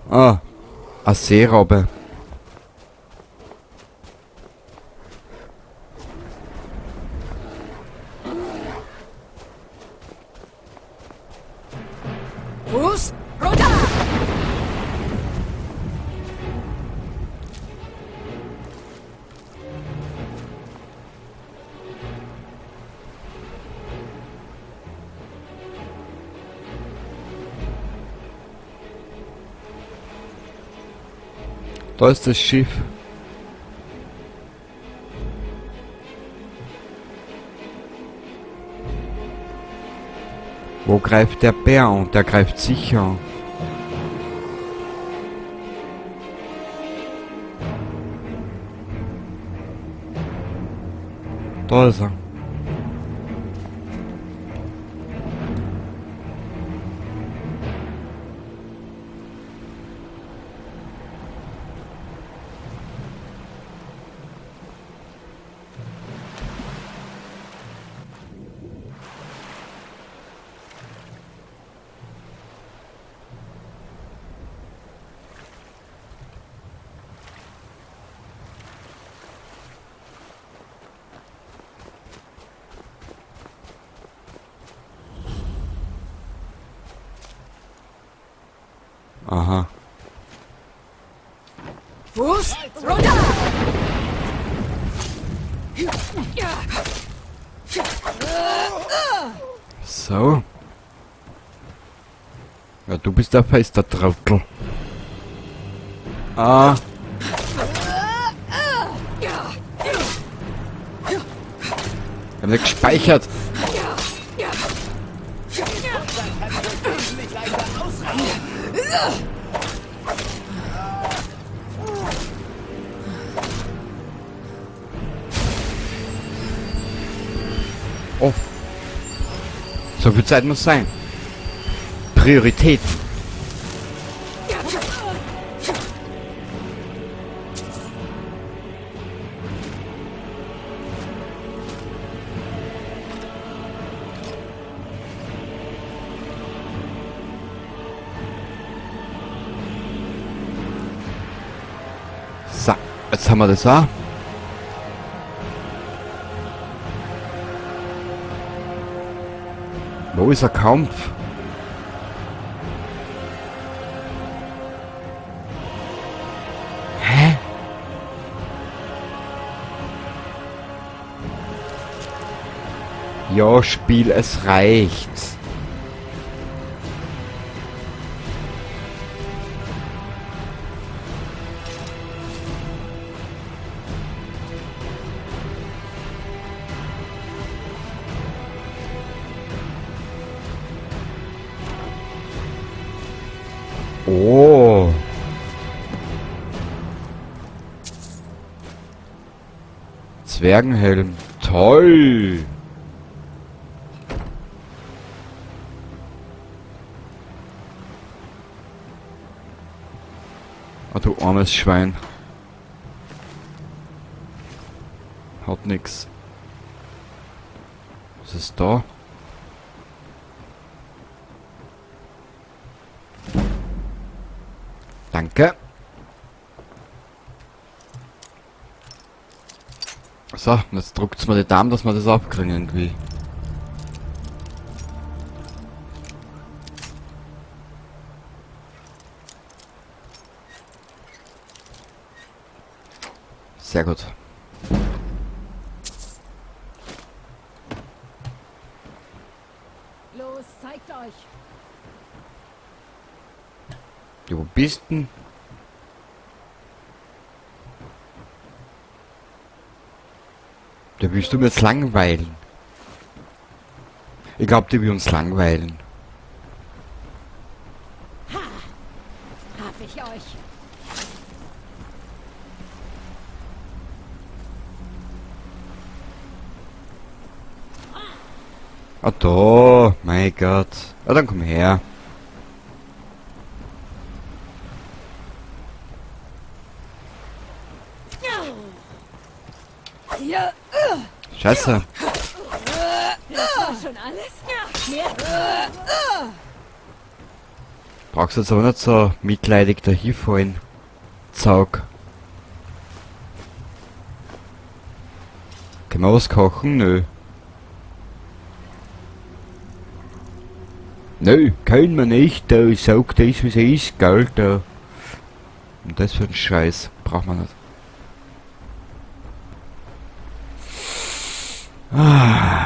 Ah, eine Seerobbe. Fuß runter! Da ist das Schiff. Wo greift der Bär an? Der greift sicher an. Da ist er. Aha. Fuß runter! So. Ja, du bist der fester Trottel. Ah. Ich hab nicht gespeichert. Oh. So viel Zeit muss sein. Prioritäten. So, jetzt haben wir das auch. Wo ist der Kampf? Hä? Ja, Spiel, es reicht. Oh. Zwergenhelm. Toll. Ah, du armes Schwein. Hat nix. Was ist da? Danke. So, jetzt druckt's mir die Daumen, dass wir das abkriegen irgendwie. Sehr gut. Los, zeigt euch! Ja, wo bist denn? Da willst du mir jetzt langweilen. Ich glaube, die will uns langweilen. Ha! Hab ich euch! Ah da, mein Gott. Ah, dann komm her. Ja. Scheiße. Das war schon alles? Mehr? Brauchst jetzt aber nicht so mitleidig dahinfallen. Zaug. Können wir was kochen? Nö. Nö, können wir nicht. Da ich sag das, wie es ist, gell? Da. Und das für ein Scheiß braucht man nicht. Ah.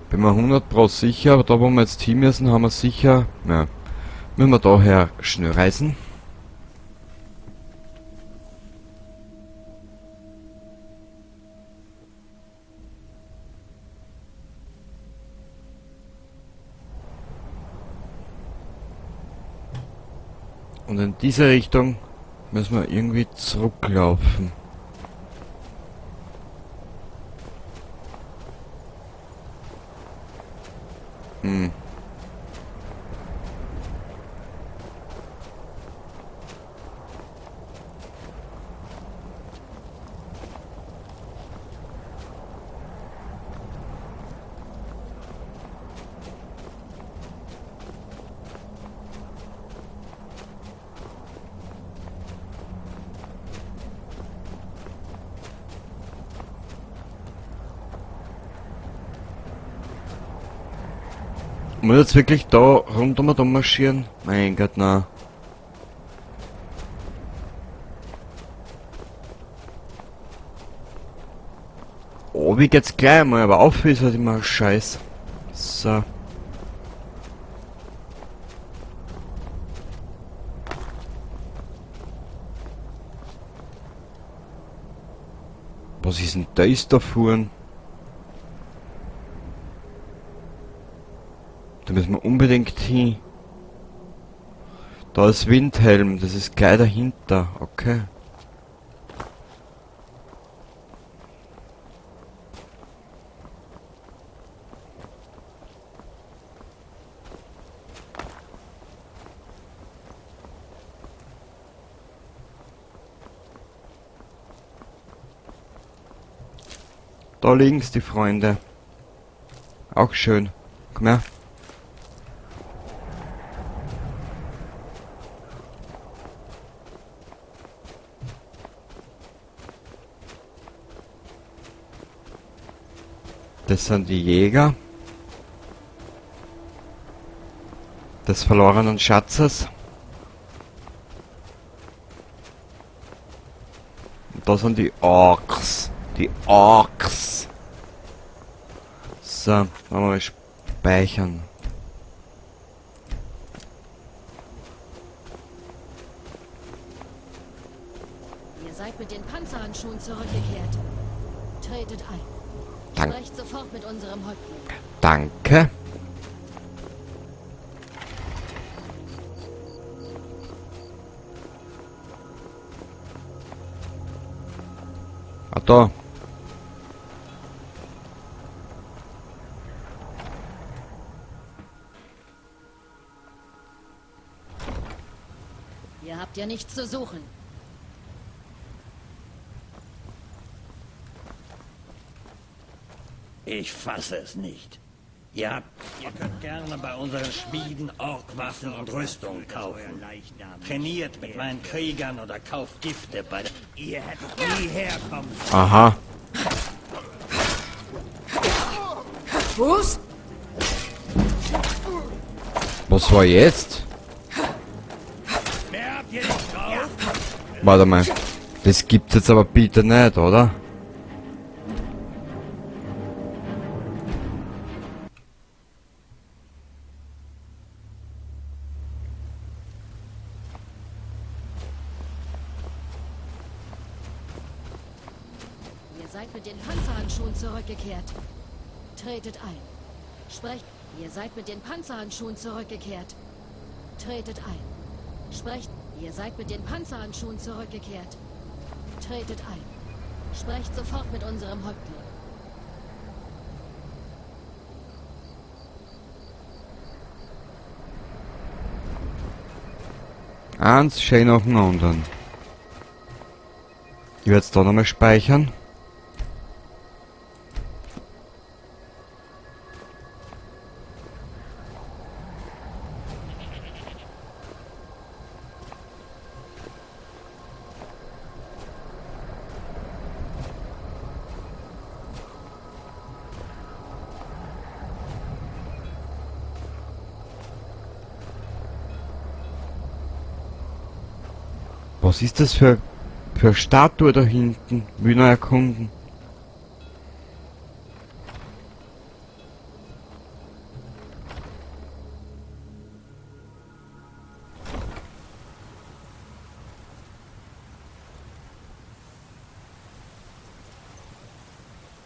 Bin mir 100% sicher, aber da wo wir jetzt hin müssen, haben wir sicher... Ja, müssen wir daher schnell reisen. Und in diese Richtung müssen wir irgendwie zurücklaufen. Hm. Muss jetzt wirklich da rundum und um marschieren? Mein Gott, na. Oh, wie geht's gleich mal, aber auf ist halt immer Scheiß. So. Was ist denn das da fuhren? Da müssen wir unbedingt hin. Da ist Windhelm, das ist gleich dahinter. Okay. Da links die Freunde. Auch schön. Komm her. Das sind die Jäger des verlorenen Schatzes. Und da sind die Orks. Die Orks. So, wollen wir mal speichern. Ihr seid mit den Panzerhandschuhen zurückgekehrt. Tretet ein. Sprecht sofort mit unserem Häuptling. Danke. Ah, da. Ihr habt ja nichts zu suchen. Ich fasse es nicht. Ja, ihr könnt gerne bei unseren Schmieden Orkwaffen und Rüstung kaufen. Trainiert mit meinen Kriegern oder kauft Gifte bei der... Ihr hättet nie herkommen. Aha. Was? Was war jetzt? Mehr habt ihr nicht drauf? Warte mal. Das gibt's jetzt aber bitte nicht, oder? Ihr seid mit den Panzerhandschuhen zurückgekehrt. Tretet ein. Sprecht. Ihr seid mit den Panzerhandschuhen zurückgekehrt. Tretet ein. Sprecht. Ihr seid mit den Panzerhandschuhen zurückgekehrt. Tretet ein. Sprecht sofort mit unserem Häuptling. Eins schön nach dem anderen. Ich werde es da nochmal speichern. Was ist das für Statue da hinten? Will noch erkunden.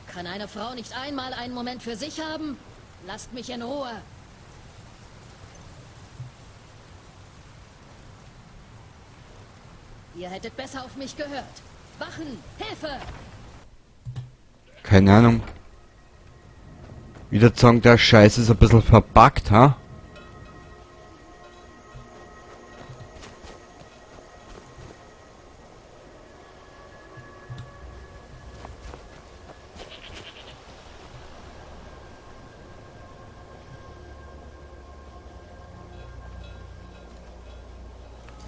Kann eine Frau nicht einmal einen Moment für sich haben? Lasst mich in Ruhe. Ihr hättet besser auf mich gehört. Wachen! Hilfe! Keine Ahnung. Wieder sagen, der Scheiß ist ein bisschen verpackt, ha?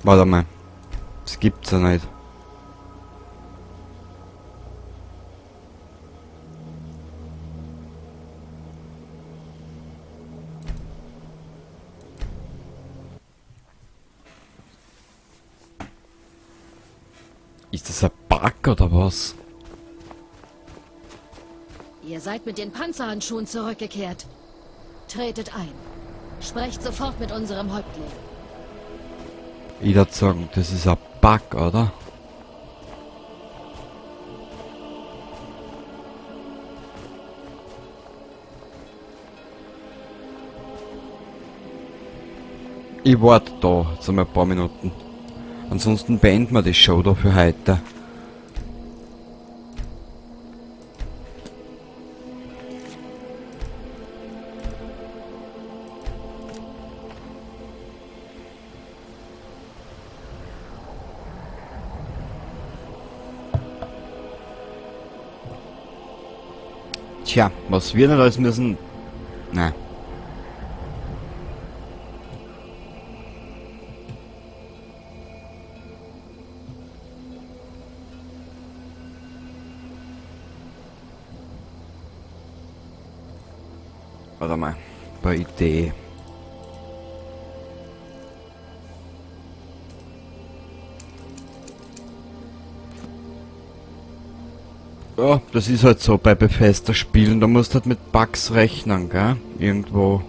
Warte mal. Das gibt's ja nicht. Ist das ein Bug oder was? Ihr seid mit den Panzerhandschuhen zurückgekehrt. Tretet ein. Sprecht sofort mit unserem Häuptling. Ich würde sagen, das ist ein Bug, oder? Ich warte da jetzt einmal ein paar Minuten. Ansonsten beenden wir die Show da für heute. Tja, was wir nicht alles müssen... Nein. Warte mal, bei Idee. Ja, das ist halt so bei Bethesda-Spielen, da musst du halt mit Bugs rechnen, gell? Irgendwo.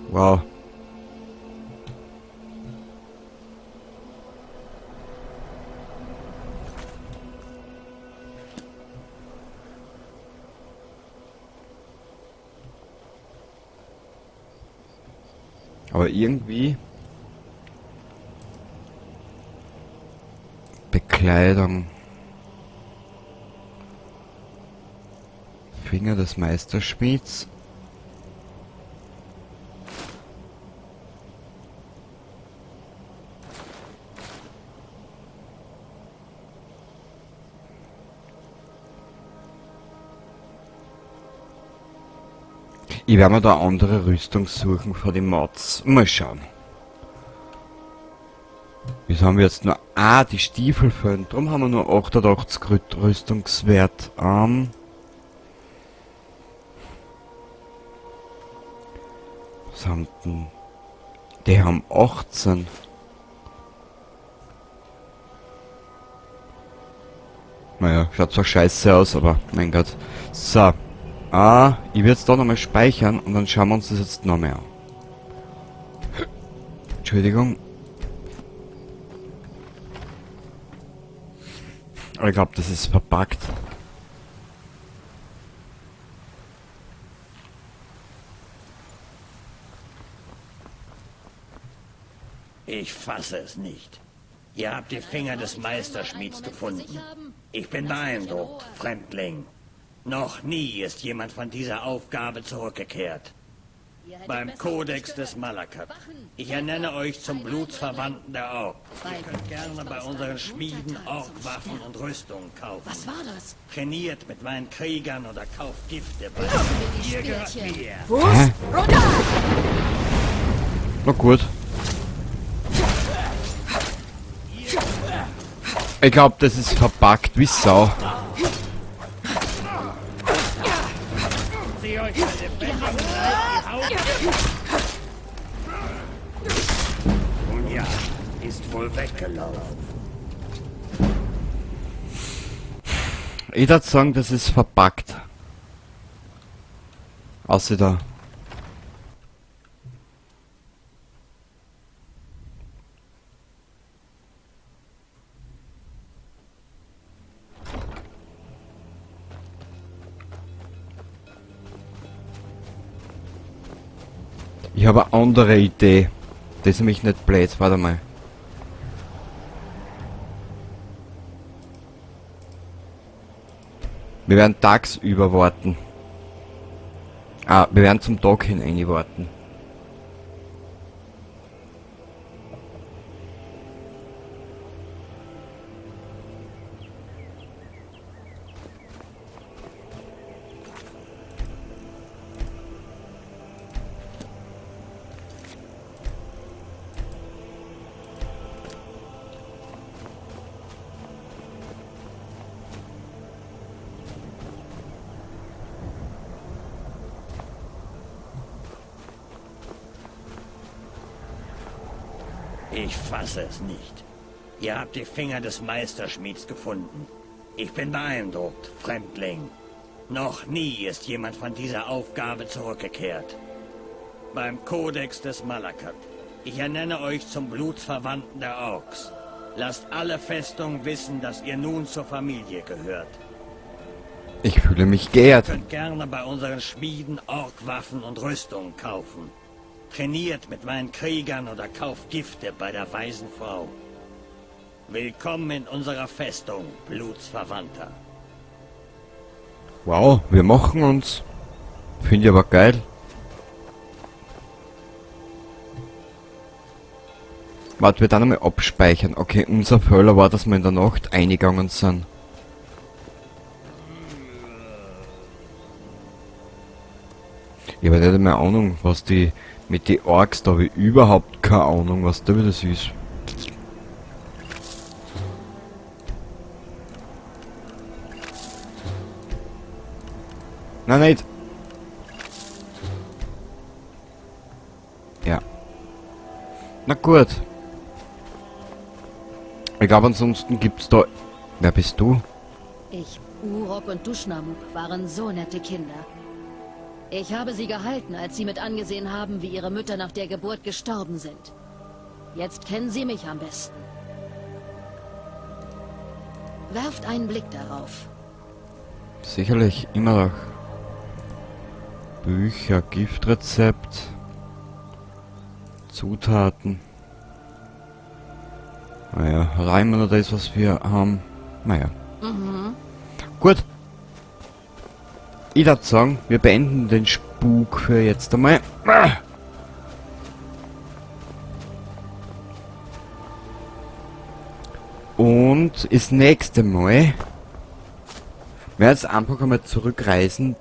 Wow. Aber irgendwie... Bekleidung. Finger des Meisterschmieds. Ich werde mir da andere Rüstung suchen für die Mods. Mal schauen. Wieso haben wir jetzt nur... Ah, die Stiefel fehlen. Darum haben wir nur 88 Rüstungswert. Was haben denn... Die haben 18. Naja, schaut zwar scheiße aus, aber mein Gott. So. Ah, ich werde es da nochmal speichern und dann schauen wir uns das jetzt noch mehr an. Entschuldigung. Aber ich glaube, das ist verpackt. Ich fasse es nicht. Ihr habt die Finger des Meisterschmieds gefunden. Ich bin beeindruckt, Fremdling. Noch nie ist jemand von dieser Aufgabe zurückgekehrt. Ihr hättet Beim besser auf Kodex mich des gehört. Malakat. Wachen, Ich ernenne euch zum Ein Blutsverwandten der Ork. Weil Ihr könnt gerne bei ist unseren ein Schmieden guter Tag zum Orkwaffen Sterben. und Rüstungen kaufen. Was war das? Trainiert mit meinen Kriegern oder kauft Gifte bei. Lassen wir die Ihr gehört Spielchen. mir. Fuß, runter! Na gut. Ich glaube, das ist verpackt wie Sau. Sieh euch bei lebendigem Leib die Haut. Nun ja, ist wohl weggelaufen. Ich würde sagen, das ist verpackt. Außer da. Ich habe eine andere Idee. Das ist nämlich nicht blöd. Warte mal. Wir werden tagsüber warten. Ah, wir werden zum Tag hin warten. Ich fasse es nicht. Ihr habt die Finger des Meisterschmieds gefunden. Ich bin beeindruckt, Fremdling. Noch nie ist jemand von dieser Aufgabe zurückgekehrt. Beim Kodex des Malakat. Ich ernenne euch zum Blutsverwandten der Orks. Lasst alle Festungen wissen, dass ihr nun zur Familie gehört. Ich fühle mich geehrt. Ihr könnt gerne bei unseren Schmieden Orkwaffen und Rüstungen kaufen. Trainiert mit meinen Kriegern oder kauft Gifte bei der weisen Frau. Willkommen in unserer Festung, Blutsverwandter. Wow, wir machen uns. Finde ich aber geil. Warte, wir dann einmal abspeichern. Okay, unser Fehler war, dass wir in der Nacht eingegangen sind. Ich habe nicht mehr Ahnung, was die mit die Orks, da habe ich überhaupt keine Ahnung, was da wieder ist. Nein, nicht. Ja. Na gut. Ich glaube, ansonsten gibt's da... Wer bist du? Ich, Urok und Duschnamuk waren so nette Kinder. Ich habe sie gehalten, als sie mit angesehen haben, wie ihre Mütter nach der Geburt gestorben sind. Jetzt kennen sie mich am besten. Werft einen Blick darauf. Sicherlich immer noch. Bücher, Giftrezept. Zutaten. Naja, hat auch immer noch das, was wir haben. Naja. Gut. Ich würde sagen, wir beenden den Spuk für jetzt einmal. Und das nächste Mal werde jetzt einfach einmal zurückreisen